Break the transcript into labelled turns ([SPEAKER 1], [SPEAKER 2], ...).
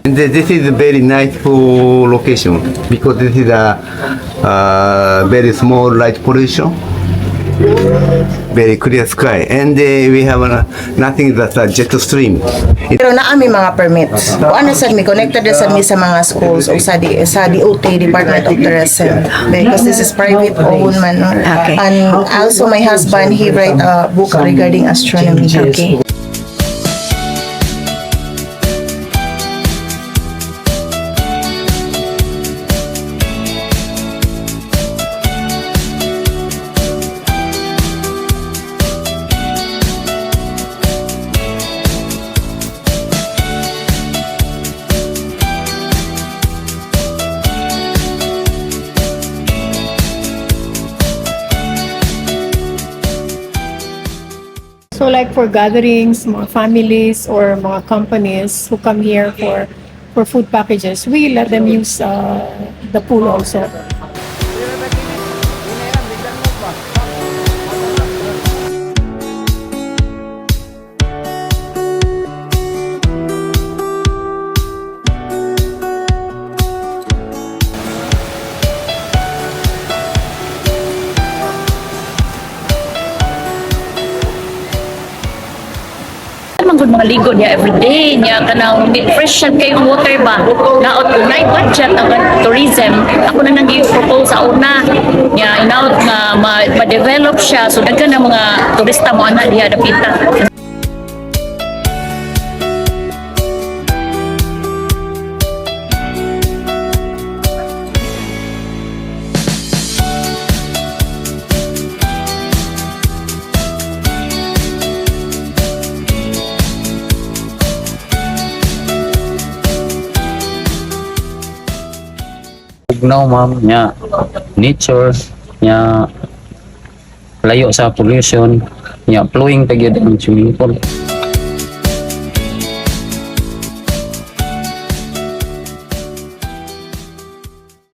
[SPEAKER 1] And this is a very nice for location because this is a very small light pollution, very clear sky, and we have nothing that's a jet stream. It
[SPEAKER 2] Pero naa mi mga permits. Kung ano sad mi, connected na sad mi sa mga schools o sa DOT, Department of Tourism, because this is private owned man, no?
[SPEAKER 3] Okay.
[SPEAKER 2] And also my husband, he write a book regarding astronomy.
[SPEAKER 3] Okay.
[SPEAKER 4] So like for gatherings, mga families or mga companies who come here for food packages, we let them use the pool also.
[SPEAKER 5] Man gud mga ligo niya everyday niya, kanang fresh siya kayong water ba. Naot kung nay budget ang tourism, ako na nang i-propose sa una niya, inaot nga ma-develop siya so daghan ang mga turista mo ana diha dapita.
[SPEAKER 6] Tugnaw, ma'am, nya nature nya, layo sa pollution nya, flowing pa gyud ang swimming pool.